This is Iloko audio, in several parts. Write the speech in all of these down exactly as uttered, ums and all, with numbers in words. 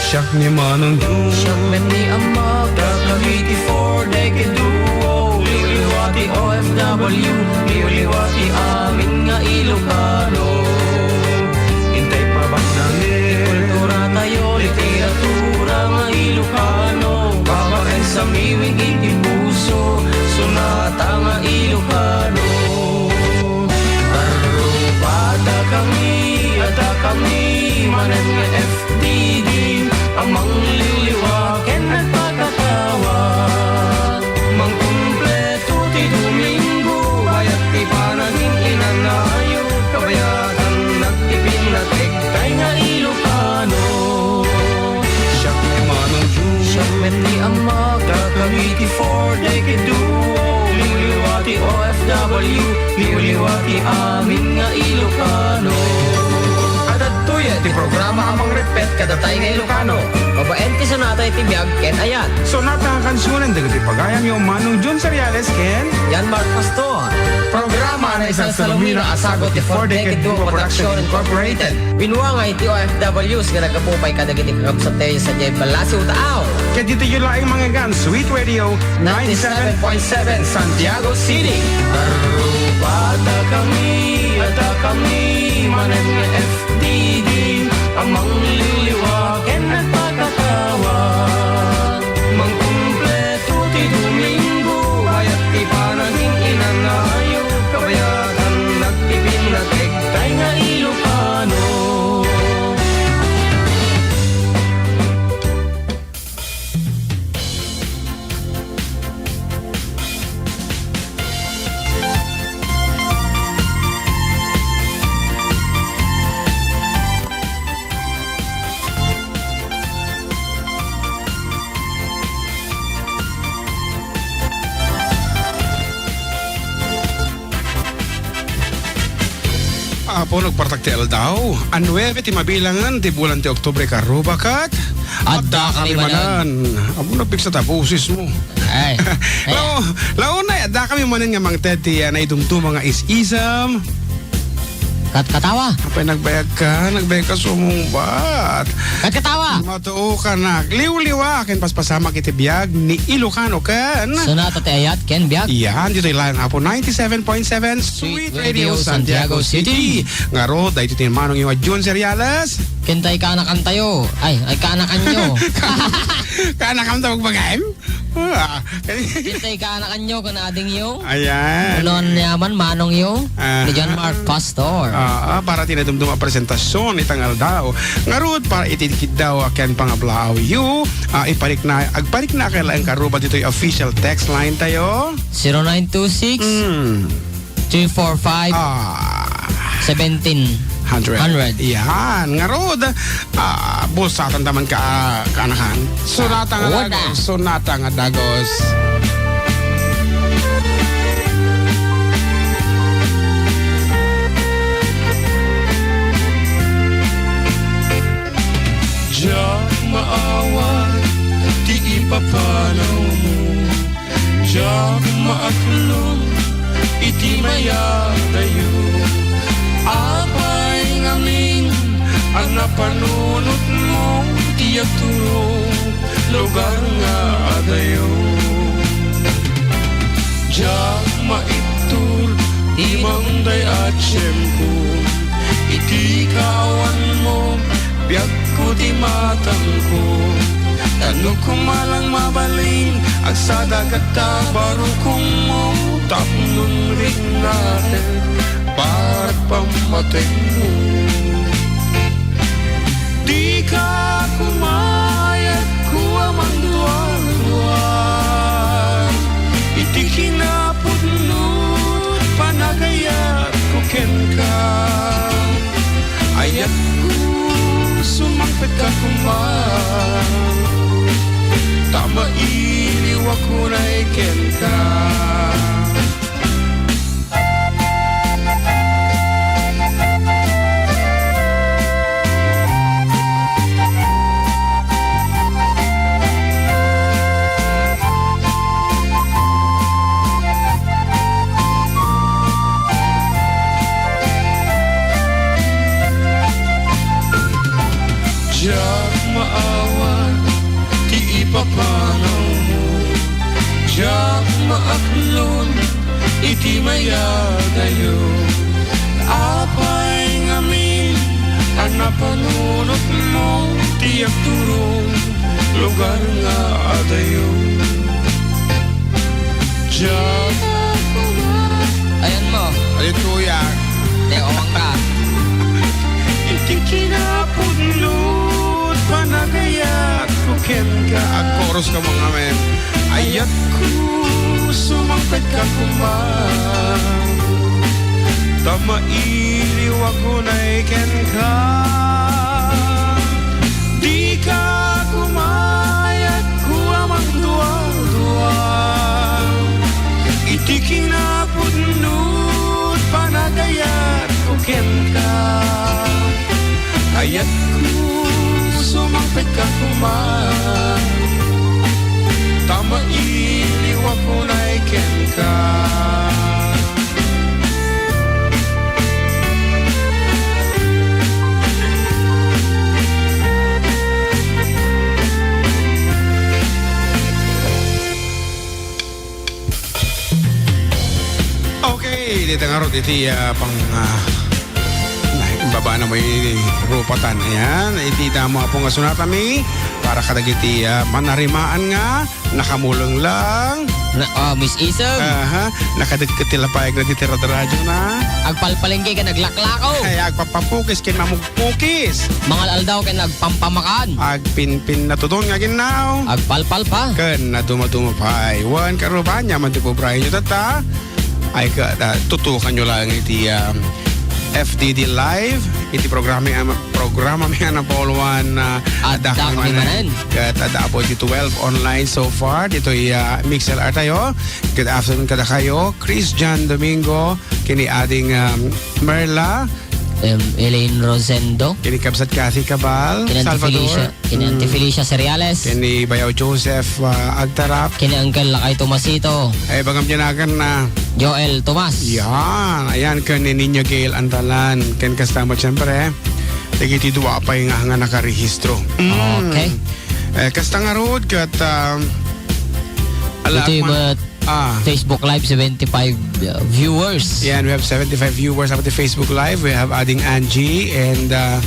Siak ni Manong Jun. Siak met ni Ammak. Dakami ti Four Decade Duo. Liwliwa ti O F W. Liwliwa ti amin nga Ilocano. Intay pabannangen. Ti kultura tayo, literatura nga Ilocano. Babaen sa miwing iti puso. Sonata nga Ilocano. Tarrupata kami, adda kami manen nga F T D, a mangliwliwa ken nagpakatawa. Mangkumpleto ti Domingo, bayat ti panagin-inanayo, kabayatan nagpipinnatek tay nga Ilocano. Siak ni Manong Jun. Siak met ni Ammak. Dakami ti Four Decade Duo. Liwliwa ti O F W. Liwliwa ti amin nga Ilocano. Adtoy ti programa a mangrepet kadatay nga Ilocano. Babaen ti sonata iti biag ken ayat. Sonata nga kansionen dagiti pagayamyo, Manong Jun Seriales ken Jan Mark Pastor. Programa a naisalsalumina a sagut ti Four Decade Duo Production Incorporated. Binuangay ti O F Ws nga naggapu pay kadagiti kakabsat tayo sadiay ballasiw taaw. Ket ditoy laeng mangngeggan, Sweet Radio ninety-seven point seven Santiago City. Tarrupata kami, adda kami manen nga F T D, a mangliwliwa ken nagpakatawa. Mangkumpleto ti Domingo, bayat ti panagin-inanayo, kabayatan nagpipinnatek tay nga Ilocano. Apo, nagpartak ti aldaw. A nuebe ti mabilangan ti bulan ti Oktubre, karuba, ket adda kami manen. Apo, nagpiksa ta boses mo. Ay, ay. Lao-, launay, adda kami manen nga mangted ti, ah, naidumduma nga is-isem. Kat-, katawa. Apay, nagbayag ka, nagbayag ka sumungbat. Kat-, katawa. Matuo ka na. Liwliwa ken paspasamak iti biag ni Ilocano ken Sonata ti Ayat ken Biag. Yan, ditoy laeng Apo ninety-seven point seven Sweet Radio Santiago City. Ngarud, daytoy ti manongyo a Jun Seriales. Ken tay kaanakantayo. Ay, ay, kaanakanyo. Kaanakantayo, magbagaem? Ah, Itay kaanakanyo ken adingyo. Ayan. Unon yaman manongyo, ni John Mark Pastor. Ah, ah, para ti nadumdum a presentasion ita nga aldaw. Ngarud, para iti kiddaw a ken pangablaawyo, ah, iparikna, agparikna kay laeng karuba ditoy official text line tayo. Zero nine two six, Hmm. Three four five, Ah. seventeen hundred. Hundred. Yan. Ngarud, ah, bulsatan taman ka, kaanakan. Sonata nga Wala. Dagos. Sonata nga Dagos. Diak maawat ti ipapanawmo. Diak maaklon iti mayadayo. Apay ngamin a napanunotmo ti yaturo, lugar nga adayo. Diak maittur ti maunday a tiempo iti kaawanmo. Biagko ti matangko, ta no kumalang mabalin, agsada ket ta barukongmo, tapno riknaek para pammatengmo. Dika kumayatko a mangduarduar iti kinapudno panagayatko kenka. Ayatko, sumangpetka koma, ta mailiwak unay kenka. Diak Awan ti ipapanawmo, diak maaknon iti mayadayo. Apay ngamin a napanunotmo ti agturong lugar nga adayo. Diak Ayan mo. Hallelujah. Te, umang ka. Iti kinapudnod panagayat ko kenka. Ag-chorus ka, mga men. Ayat ko, sumangpet ka koma. Ta mailiwak unay kenka. Dika kumayat ko a mangduadua. Iti kinapudnod panagayat ko kenka. Ayat ko, sumangpet ka koma. Ta mailiwak unay kenka. Okay, dita ngarud iti, ah, pang, ah, ay, baba na mo yung rupatan. Ayan, iti damo apo nga sunatami para kadagiti, ah, manarimaan nga nakamuleng lang. Na, ah, Miss Isang. Aha, nakadagket ti lapayag na diti radyo na. Agpalpalengke ken aglaklakaw. Ay, agpapapukis ken mamugpukis. Mangal-aldaw ken agpampamakan. Agpinpin natudon nga ginnaw. Agpalpalpa. Ken nadumaduma pay. Wen, karuba, ania man ti pobrahenyo tatta. Ay, ka, ah, tutukanyo lang iti, ah, F D D Live, iti programa, ah, programa mi nga napauloan, ah, Adda Adda Kami Kami Manen. Manen. Ket adda apo iti twelve online so far. Ditoy, ah, Mixlr tayo. Good afternoon kadakayo. Chris John Domingo, kini ading, um, Merla. Em, Elaine Rosendo. Kini Kabsat Cathy Cabal, Kini Auntie Salvador. Felicia. Kini Auntie Mm. Felicia Seriales. Kini Bayaw Joseph, ah, Agtarap. Kini Uncle Lakay Tomasito. Ay, bagam dyan akan na. Joel Tomas. Yan. Ayan, ken ni Niña Gail Antalan. Ken kasta met, siyempre, dagiti dua pay nga, nga nakarehistro. Mm. Okay. Eh, kasta ngarud, ket, um, ala Ito'y man- met Ah. Facebook Live, seventy-five, uh, viewers. Yan, we have seventy-five viewers on the Facebook Live. We have Ading Angie and, uh,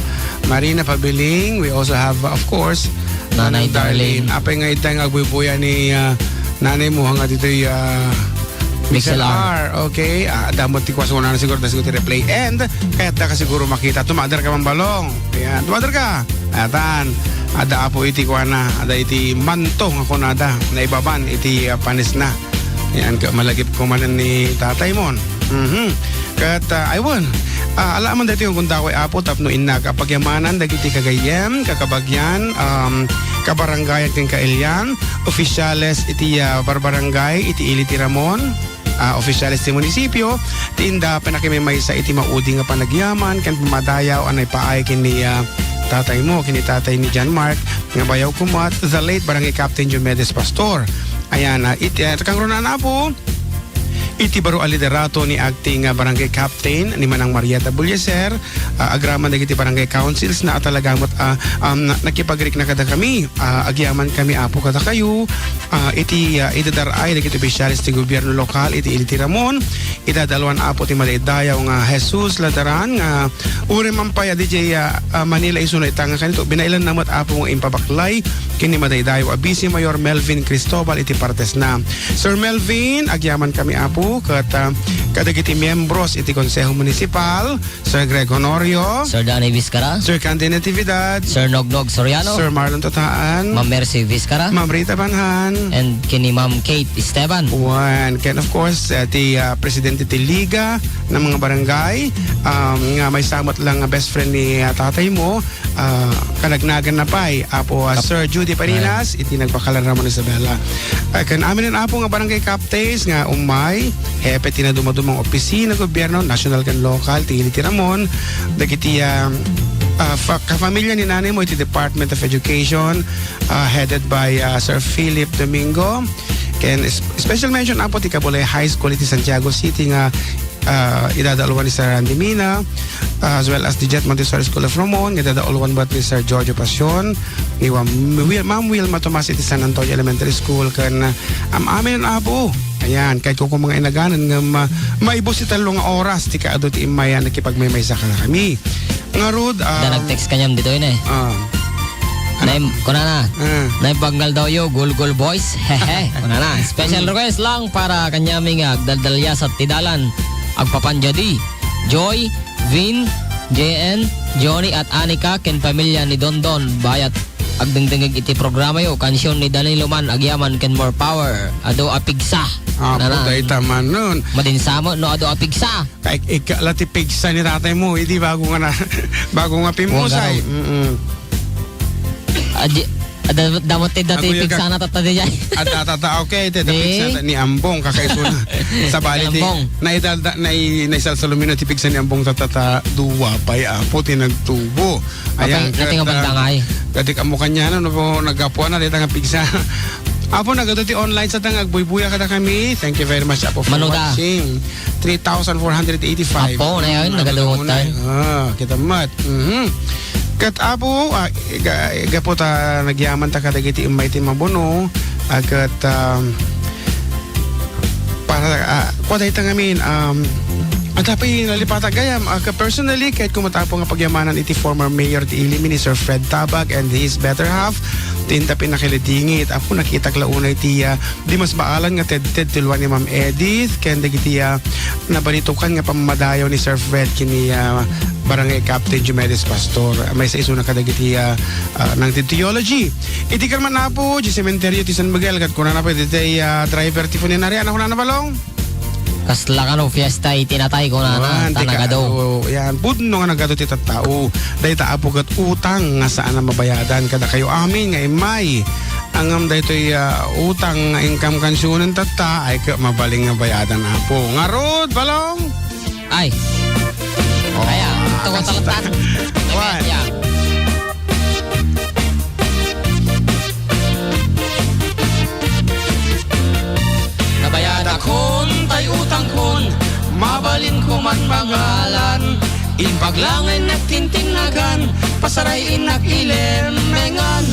Marina Pabiling. We also have, uh, of course, Nanay Nanay Darlene. Darlene. Apay nga itay nga agbuybuya ni, uh, nanay mo nga ditoy, uh, Mixlr. Mixlr. Okay. Ah, damot ti kuwasona na siguro, siguro ti replay. And, kaya ta ka siguro makita. Tumader ka, Mambalong. Yan. Tumader ka. Atan. Ada apo iti kuana. Ada iti manto nga kunada. Naibaban iti, uh, panis na. Yan, ka-, malagip ko manen ni tatay mon. Mhm. Ket, ah, aywan. Ah, ala man daytoy nga kundakoy, Apo, tapno innak a pagyamanan dagiti kagayyem, kakabagian, um, kabarangayan ken kailian, opisyales iti, ah, barbarangay iti ili ti Ramon, ah, opisyales ti munisipio, ti inda panakimaymaysa iti maudi nga panagyaman ken pamadayaw a naipaay ken ni, ah, tatay mo, ken ni tatay ni John Mark, nga bayaw kumat, the late Barangay Captain Diomedes Pastor. Ayan, ah, it-, eh, kangrunaan, Apo, iti baro a liderato ni Acting, ah, Barangay Captain ni Manang Marieta Bullieser, ah, agraman dagiti barangay councils na a talaga met, ah, um, na-, nakipagrikna kadakami, ah, agyaman kami, Apo, kadakayo, ah, iti, ah, idadar-ay dagiti opisyales ti gobierno lokal iti ili ti Ramon, idadaluan, Apo, ti madaydayaw nga Jesus Ladaran nga uray man pay a diay, ah, ah, Manila isuna ita nga kanito, binailanna met, Apo, nga impabaklay ken ni madaydayaw a Vice Mayor Melvin Cristobal iti partesna. Sir Melvin, agyaman kami, Apo, ket, ah, kadagiti miyembros iti Konseho Municipal, Sir Greg Honorio, Sir Danny Vizcara, Sir Candy Natividad, Sir Nognog Soriano, Sir Marlon Tataan, Ma'am Mercy Vizcara, Ma'am Rita Banhan, and kini Ma'am Kate Esteban. Wan, ken of course, ah, ti, ah, presidente ti Liga ng mga Barangay, um, nga maysa met lang nga best friend ni, ah, tatay mo, ah, kanagnagan na pay, Apo, ah, Kap-, Sir Judy Parinas, iti nagbakalan Ramon Isabela. Ah, ken amin, Apo, nga barangay captains nga umay, hepe ti nadumadumang opisina, gobierno, national ken lokal, ti ili ti Ramon, dagiti, ah, ah, fa-, kafamilya ni nanay mo iti Department of Education, ah, headed by, ah, Sir Philip Domingo. Ken es-, special mention, Apo, ti Kabulay High School iti Santiago City nga ah, idadauluan ni Sir Randy Mina, ah, as well as the Jet Montessori School of Ramon, nga idadauluan met ni Sir Jojo Pasion, ni Wam-, Wil-, Ma'am Wilma Tomas iti San Antonio Elementary School, ken, ah, am-amin, Apo. Ayan, kayatko koma nga inaganan nga ma-, maibus ti tallo nga oras ti kaadu ti immay a nakipagmaymaysa kadakami. Ngarud, Da um, nag-text kaniam ditoy ne. Ah. Nay-, kunana, Ah. "Naimbag nga aldawyo, Gulgul Boys." Hehe, kunana. Special Mm. request lang para kaniami nga agdaldaliasat ti dalan, agpapan diadi. Joy, Vin, J N, Johnny at Anika ken pamilya ni Dondon, bayat agdengdengngeg iti programayo, kansion ni Danilo man agyaman ken More Power. Adu a pigsa. Apo, Kunana. dayta man nun. Madinsamet no adu a pigsa. Kay ikka la ti pigsa ni tatay mo, idi bago nga na, bago nga pimusay. Wagaraw. Mm-mm. Adi, ada, damat ti dati Aguya ka. pigsa na tatta di jay. Ada tata, okay, ti, ti Ni? pigsa na ni Ambong, kakaisuna. Sabali ti, Ambong. naidalda, nai-, naisalsalumina ti pigsa ni Ambong tatta, ta dua pay, Apo, ti nagtubo. Ayan, Apay, ating kat, ah, abandangay. Gadik amo kanya, no, no, naggapuan na, dita nga pigsa. Apo, nagadu ti online sa tang agbuybuya kadakami. Thank you very much, Apo, for Mano da? watching. Three thousand four hundred eighty-five. Apo, na yun, Mm, nagadu nagadu tayo. na. Ah, kita mat. Mhm. Ket Apo, ah, ga-, gapu ta nagyaman ta kadagiti immay ti mabuno, ah, ket, um, para, ah, kua dayta ngamin, um, adda pay nalipatag gayam, ah, ka-, personally, kayatko met Apo nga pagyamanan iti former mayor ti Ili, ni Sir Fred Tabag and his better half, ti inta pay nakilidingit. Apo, nakitak la unay ti, ah, di mas baalan nga tedted ti lua ni Ma'am Edith, ken dagiti, ah, nabalitukan nga pammadayaw ni Sir Fred ken ni, ah, Barangay Captain Diomedes Pastor. Maysa isuna kadagiti, ah, ah, nangted theology. Iti kayat man Apo, di sementeryo ti San Miguel, ket kunana pay dayta, ah, driver ti funeraria, ano kunana, Balong? Kasla kano fiesta iti natay, kunana, Wan, ta ti ka-, nagadu. oh, yan. Pudno nga nagadu ti tattao. Dayta Apo ket utang nga saan a mabayadan kadakayo amin nga immay. Ngem daytoy, ah, utang nga inkam kansionen tatta, ay ket mabalin nga bayadan, Apo. Ngarud, Balong? Ay. Oh, Ay, ah, tukot kasta. talatan. Wan. Ay, Nabayadakon tay utangkon, mabalinko man mangalan. Impaglangay nagtintinnagan, pasaray innak ilemengan.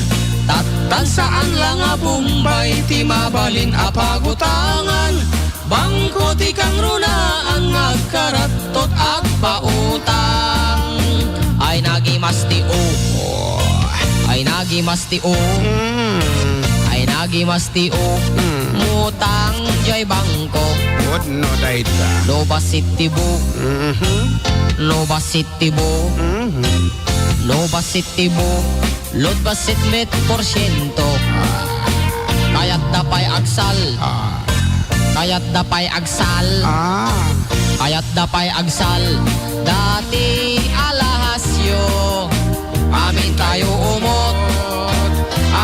Tattan saan la nga Bombay ti mabalin a pagutangan. Bangko ti kangrunaan nga agkarattot agpautang. Ay nagimas ti o. Ay nagimas ti o. Mm. Ay nagimas ti o. Mm. Mutang jay bangko. Pudno dayta. No bassit ti bu. Mhm. No bassit ti bu. Mhm. No bassit ti bu. Lod bassit met porsiento. Kayatda pay agsal. Ah. Kayatda pay agsal. Ah. Kayatda pay agsal. Dati alahasyo. Amin tayo umot.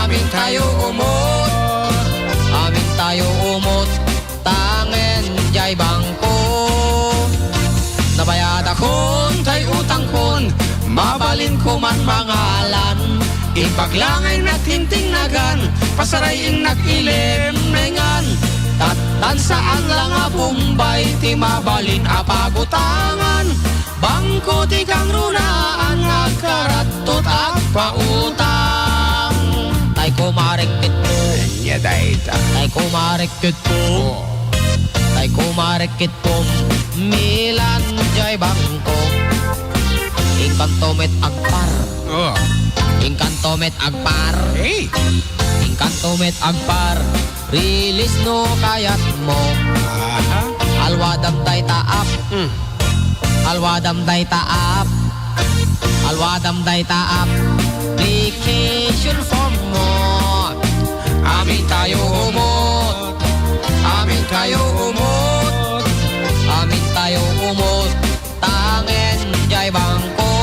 Amin tayo umot. Amin tayo umot. Tangen jay bangko. Nabayadakon tay utangkon, mabalinko man mangalan. Impaglangay nagtintinnagan, pasaray innak ilemengan. Tattan saan la nga Bombay ti mabalin a pagutangan. Bangko ti kangrunaan nga agkarattot agpautang. Tay kumarek ket po. Anya dayta. Tay kumarek ket po. Oh. Tay kumarek ket po. Milan jay bangko. Inkanto met agpar. Oh. Inkanto met agpar. Hey. Inkanto met agpar. Release no kayat mo. Aha. Alwadam dayta app. Mm. Alwadam dayta app. Alwadam dayta app. Application form mo. Amin tayo umot. Amin tayo umot. Amin tayo umot. Tangen jay bangko.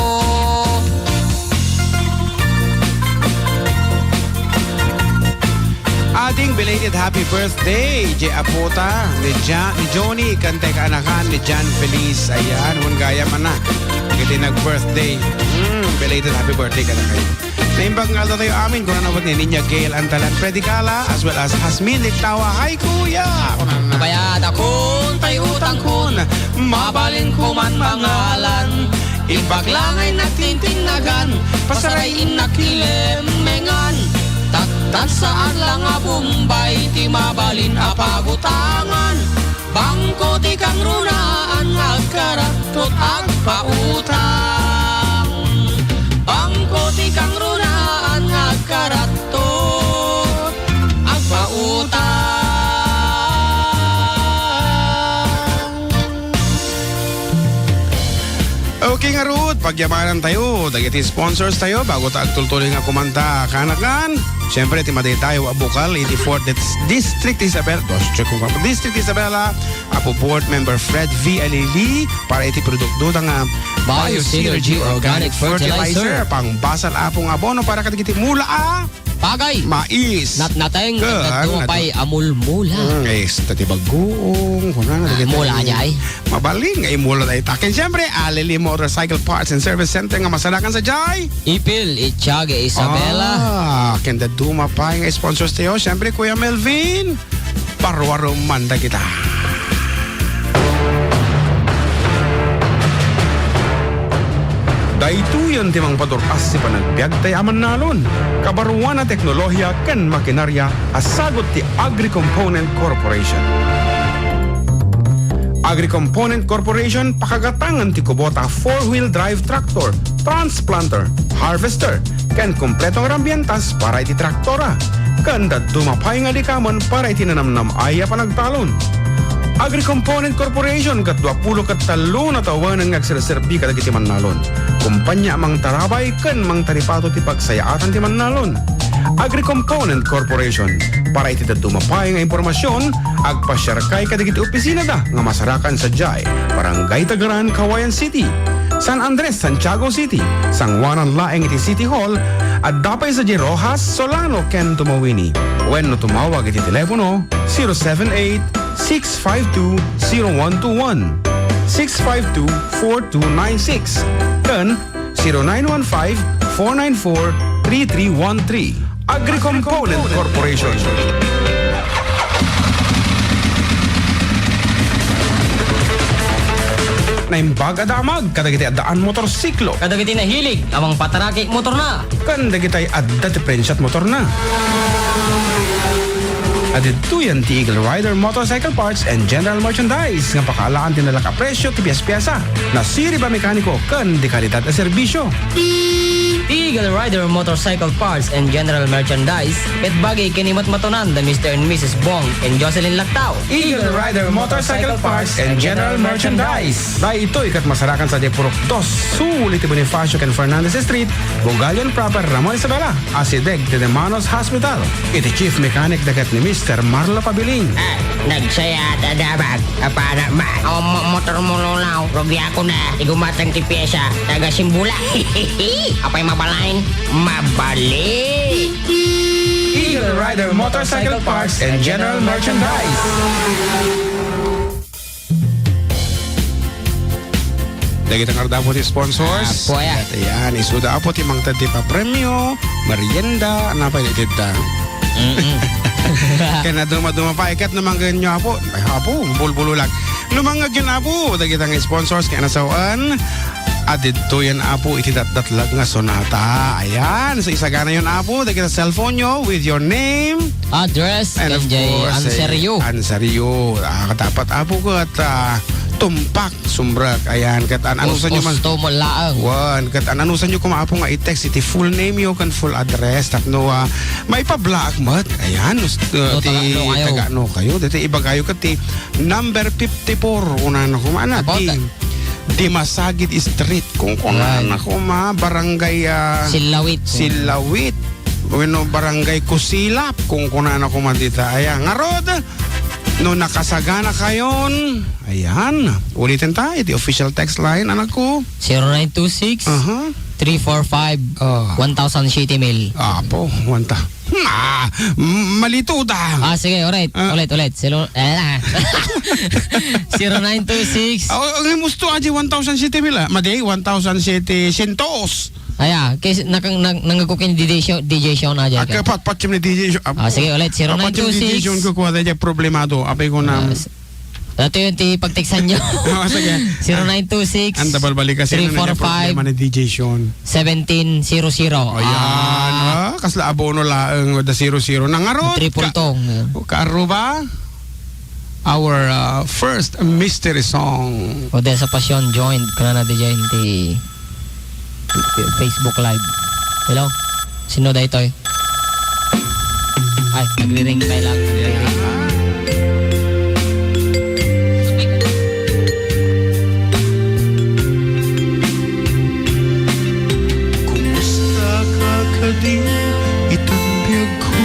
Ading belated happy birthday, J. Apota, ni Ja-, ni Johnny, kantay kaanakan ni John Feliz. Ayan, wen gayam na. Iti nag-birthday. Mm, belated happy birthday kadakayo. Naimbag nga aldatayo amin, kunana met ni Niña Gail Antalan Predicala, as well as Hasmin Lictawa. Hi, Kuya! Kunana. Abayada kun tay utangkun, mabalin ko man mangalan. Imbag la nga innak tintinnagan, pasaray innak kilemmengan. Tattad saan la nga Bombay ti mabalin a pagutangan. Bangko ti kangrunaan nga agkaratto agpautang. Bangko ti kangrunaan nga agkaratto agpautang. Okay ngarud, pagyamanantayo dagiti sponsors tayo bago ta agtultuloy nga kumanta. Kanakan, siyempre, ti madaydayaw a bukal iti fourth Dis-, District Isabela, District, District Isabela, Apo Board Member Fred V. Alili, para iti produkto ta nga Biosynergy Biosynergy Organic Organic Fertilizer. Fertilizer, pangbasal apong abono para kadagiti mula a Pagay. Mais. Natnateng, Ken, ket dua nat- pay a mulmula. Mm, eh, esta ti bagoong, kunana, Ah, dagiti mula, jay. Mabalin nga imula dayta. Ken, siyempre, Alili Motorcycle Parts and Service Center nga masarakan sadiay Ipil, Itiaga, Isabela. Ah, ken dadduma pay nga sponsors tayo. Siyempre, Kuya Melvin, paruaruman dagita. Daytoyen ti mangpadur-as ti panagbiagtay a mannalon, kabaruan a teknolohiya ken makinarya a sagut ti Agri-Component Corporation. Agri-Component Corporation pakagatangen ti kubota a four-wheel drive tractor, transplanter, harvester, ken kompleto nga rambientas para iti traktora, ken dadduma pay nga likamen para iti nanamnam-ay a panagtalon. Agri-Component Corporation ket dua pulo ket tallo nga tawen nga agserserbi kadagiti mannalon, kompania a mangtarabay ken mangtaripato ti pagsayaatan ti mannalon. Agri-Component Corporation. Para iti dadduma pay nga impormasion, agpasiarkay kadagiti opisinada nga masarakan sadiay Barangay Tagaran, Cauayan City, San Andres, Santiago City, sanguanan laeng iti City Hall, adda pay sadiay Roxas, Solano, ken Tumawini. Wenno tumawag iti telepono zero seven eight, six five two, zero one two one, six five two, four two nine six, ken zero nine one five, four nine four, three three one three. Agri-Component Corporation. Naimbag a damag kadagiti addaan motorsiklo. Kadagiti nahilig a mangpataraki motorna. Ken dagiti adda ti prensa ti motorna. Adtoyen ti Eagle Rider Motorcycle Parts and General Merchandise nga pakaalaan ti nalak a presio ti pies-piesa, nasirib a mekaniko ken di kalidad a serbisio. Eagle Rider Motorcycle Parts and General Merchandise, ket bagi ken ni matmatonan da Mister and Missus Bong and Jocelyn Lactao. Eagle Rider Motorcycle Parts and General Merchandise. Daytoy ket masarakan sadiay Purok dos, sul iti Bonifacio ken Fernandez Street, Bugallon Proper, Ramon Isabela. Asideg ti De Manos Hospital. Iti chief mechanic da ket ni Mister Marlo Pabiling. Ah, nagsaya ta damag. Apana man. Awan mo motor mo, Lolo. Rugiakon a. Ti gumatang ti piesa. Taga Simbula. Apay mabalin? Mabalin. Eagle Rider Motorcycle Parts and General Merchandise. Dagita ngarud, Apo, ti sponsors. Apo, aya. Ket ayan, isuda, Apo, ti mangted ti papremio, merienda, napay itedda. Mm-mm. Ken naduma-duma pay ket no manggenyo, Apo. Ay, Apo, bulbululak. No mangngegyon, Apo, dagita nga sponsors ket nasawen, adtoyen, Apo, iti datdatlag nga sonata. Ayan, so isaganayon, Apo, dagita cellphone yo with your name. Address, and of course, eh, answeryo. Answeryo. Ah, kadapat, Apo, ket, ah, tumpak, sumrek. Ayan, ket an-, anusanyo man. Gusto mo laeng. Wen, ket an-, anusanyo koma, Apo, nga i-text iti full name yo ken full address tapno, ah, maipablaak met. Ayan, us-, uh, no, ti taga-ano kayo. Taga-ano kayo. Dati ibagayo ket ti number fifty-four, kunana koma, ana, about ti that. Dimasagid Street, kung kunana koma, barangay, ah, Sillawit. Sillawit. Wenno barangay Kusilap, kung kunana koma dita. Ayan, ngarud, no nakasagana kayon, ayan, uliten ta, iti official text line, anak ko. Zero nine two six, Aha. three four five, Oh. one thousand City Mail. Apo, wanta. Ah, m-, malito ta. Ah, sige, ulit, Ah. ulit, ulit. Zero, eh, zero nine two six. Ah, ang musto aja one thousand City Mail, ah. Madi, one thousand City Centos. Aya, kis-, nakang-, nang-, nangagko ken D J show, D J show na dyan. Agka patpatsim ni D J show, ah, sige, ulit, zero nine two six. Patpatsim ni D J show, kukuha tayo dyan, problemado. Apay ko na. Ah, s-, ito yung ti pagteksan nyo. Ah, sige. Zero nine two six, Anta balbalik kasi three four five, na niya problema ni D J Sean. Seventeen zero zero. Ayan, ah, kasla abono laeng da zero zero. Nangarot. Triple ka-, tong, yeah. Kaaruba, our, uh, first mystery song. Odessa Pasion joined. Kuna na di join ti Facebook Live. Hello? Sino daytoy? Ay, nagri-ring tayo lang. Nagri-ring. Kumusta ka kadi ita biagko?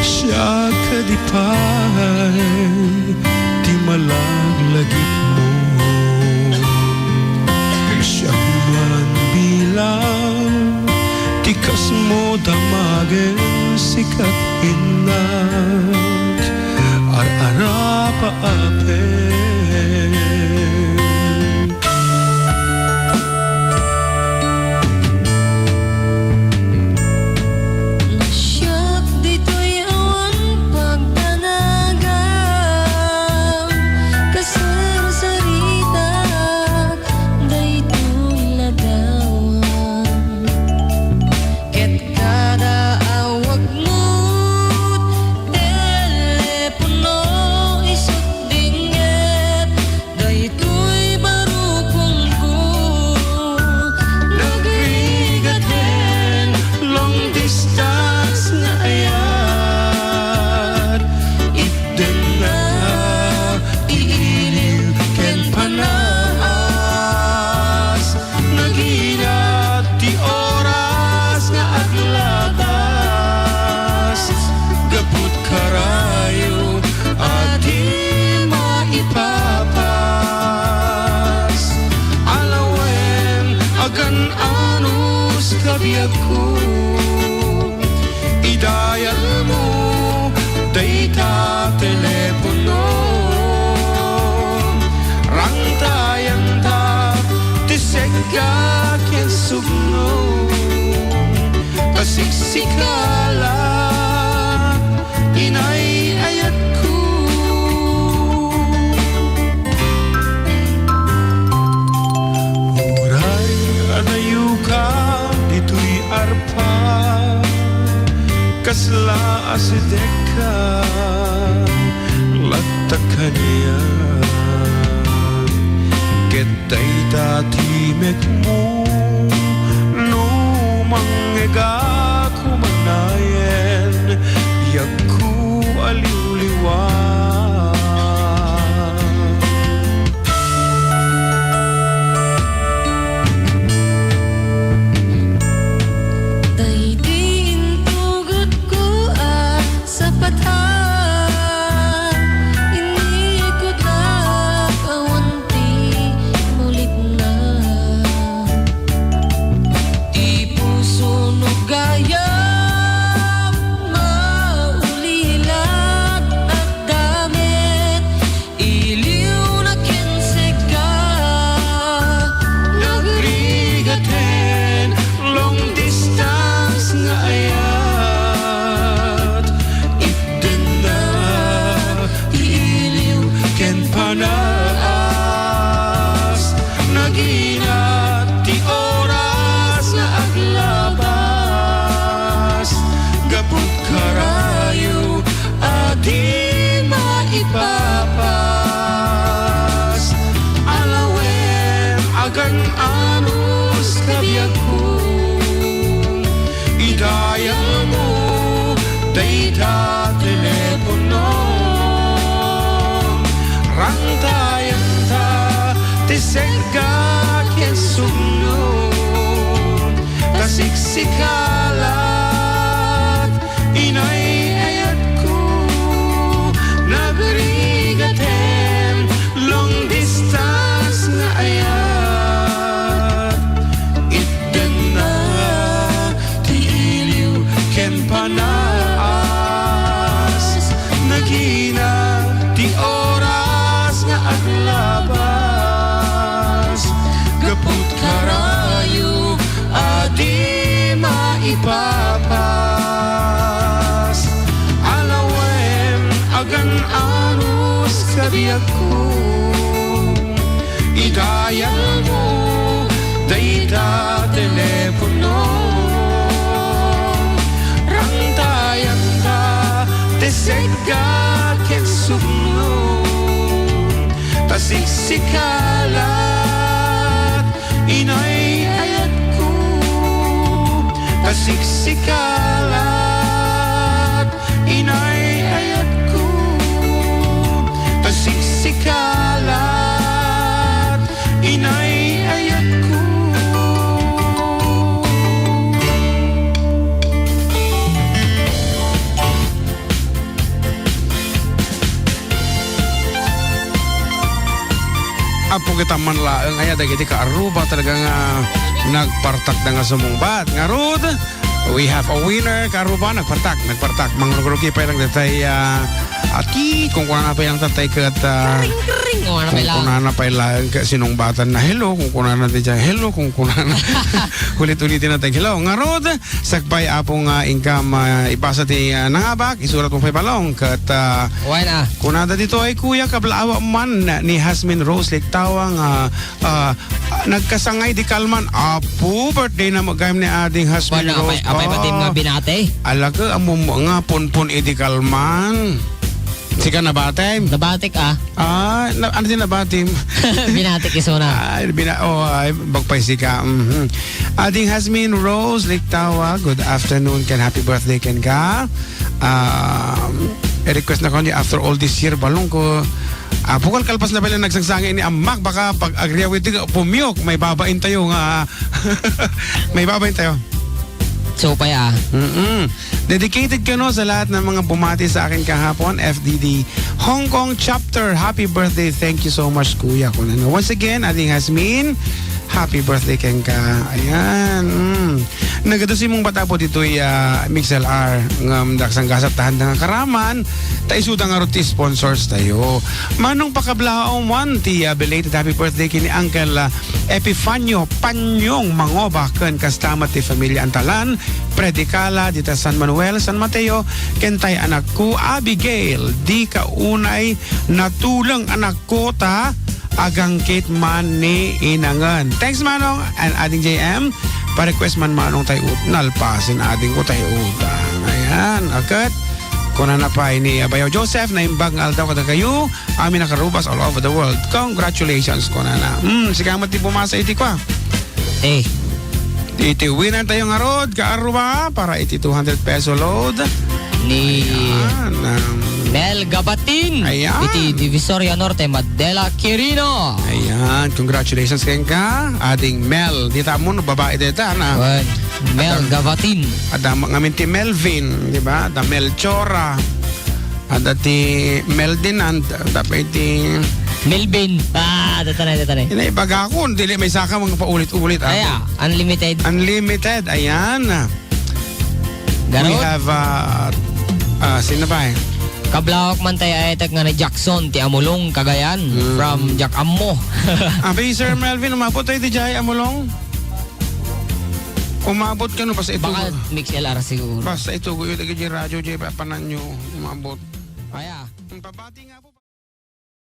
Siak kadi pay ti malaglagipmo. Siak man bilang ti kasmo damagen sika innak, ar-arapa a pek. Nasiak ditoy awan pagdanagam, kasarsaritak daytoy ladawan. Ket kada awagmo, telepono, isut' dinget, daytoy barukongko. Nagrigat ken long distance nga ayat, itdenna ti iliw ken panas. Naginat ti oras nga aglatas, gapu't karayo a di maipapas. Alawen, agan-anos ka biagko, idayalmo dayta telepono. Rangtayanta ti segga ken sugno, ta siksika la, inay ayatko. Uray adayoka ditoy arpa, kasla asidegka latta kaniak. Ket dayta ti mekmo no mangngegak. Kumanayen, biagko a liwliwa. Daydi intugetko a sapata, inikudlak awan ti ulitna. Ti puso no gayam, maulilak agdamit, iliwna ken segga. Nagrigaten long distance nga ayat, itdenna ti iliw ken panas. Naginat ti oras nga aglabas, gapu't karayo a di maipapas. Alawen, agan-anos ka biagko, idayalmo dayta telepono. Rangtayanta ti segga ken sugno, ta siksika la, inay ayatko. Nagrigaten long distance nga ayat, itdenna ti iliw ken panas. Naginat ti oras nga aglabas, gapu't karayo Pas, alawem agan-anus ka biagko. Idayalmo dayta telepono. Rangtayanta ti segga ken sumno. Pasiksikalat, inay ayatko. Pasiksikalat, inay ayatko. Pasiksikalat, inay ayatko. Apo kita man laeng aya dagiti kaaruba talaga nga nagpartakda nga sumungbat. Ngarud, we have a winner, kaaruba, nagpartak, nagpartak. Mangrugi-rugi pay lang datay, ah, ati, kung kunana pay lang tatay ket, ah, Kring, kring, kung kunana pay lang. Kunana pay laeng ket sinungbatanna. Hello, kung kunana ti dyan. Hello, kung kunana. Ulit-ulitin natin. Hello, ngarud, sakbay Apo nga inkam, ah, ibasa ti, ah, nangabak, isurat mo pay balong. Ket, ah, Wen, ah. Kunada ditoy, Kuya, kablaawa man ni Hasmin Rose Liktawa nga, ah, nagkasangay di kalman. Apo, birthday na magayam ni Ading Hasmin Rose. Apay, apay, batim nga binati? Alaka, ammo nga punpun idi kalman. Sika nabatim? Nabatik, ah. Ah, na, ano din nabatim? Binatik isuna. Ah, bina-, oh, ay, bagpay sika. Mhm. Ading Hasmin Rose Liktawa, good afternoon ken happy birthday kenka. Um, i-request na ko ni after all this year, balong ko. Ah, bukal kalpas na pala nagsangsangit ni Amak, baka pag agriaw iti pumiok, may babain tayo nga, may babain tayo. So, paya. Mm-mm. Dedicated kano sa lahat ng mga bumati sa akin kahapon, F D D Hong Kong chapter. Happy birthday. Thank you so much, Kuya. Kunan. Once again, Ading Hasmin, happy birthday kenka. Ayan. Mm. Nagadu-imong bata po ditoy, ah, Mix L R. Ngem daksang gasat tahan da nga karaman. Ta isuda ngarud ti sponsors tayo. Manong pakablaom man ti, ah, belated happy birthday kini Uncle, ah, Epifanio Panyong Mangoba ken kasta met ti familia Antalan, Predicala, dita San Manuel, San Mateo, ken tay anakko, Abigail, di ka unay natuleng anakko ta agangkit man ni inangen. Thanks, Manong, and Ading J M. Pa-request man, Manong, tay ut-, nalpasen, Ading ko tay utang. Ayan, aket. Kunana pay ni Abayaw Joseph, naimbag nga aldaw kadakayo, amin a karubas all over the world. Congratulations, kunana. Hmm, sika met ti bumasa iti kua. Eh. Iti winner tayo ngarud, kaaruba, para iti two hundred peso load. Ni Ayan, um, Mel Gabatin. Ayan. Iti Divisoria Norte, Madela Quirino. Ayan, congratulations kenka, Ading Mel. Dita mo, no, babae dita, na. Wen, Mel Gabatin. Adda ngamin ti Melvin, di ba? Adda Melchora. Adda ti Meldinand, adda pay ti Melvin. Ah, tatanay, tatanay. Ina, ibagakon, dili may saka mga paulit-ulit, ah. Ay, ah, unlimited. Unlimited, ayan. Garot. We have, uh, uh, sino ba, eh? Kablawak man tayo, ay, tek nga ni Jackson, ti Amulong, Cagayan, Mm. from Jack Ammo. Abi, Sir Melvin, umabot tayo ti Jay Amulong? Umabot ka, no? Basta ito, Baka Mix L R siguro. Basta ito, guyo, dagiti radyo, Jay, papananyo, umabot. Aya. Ang pabati nga po.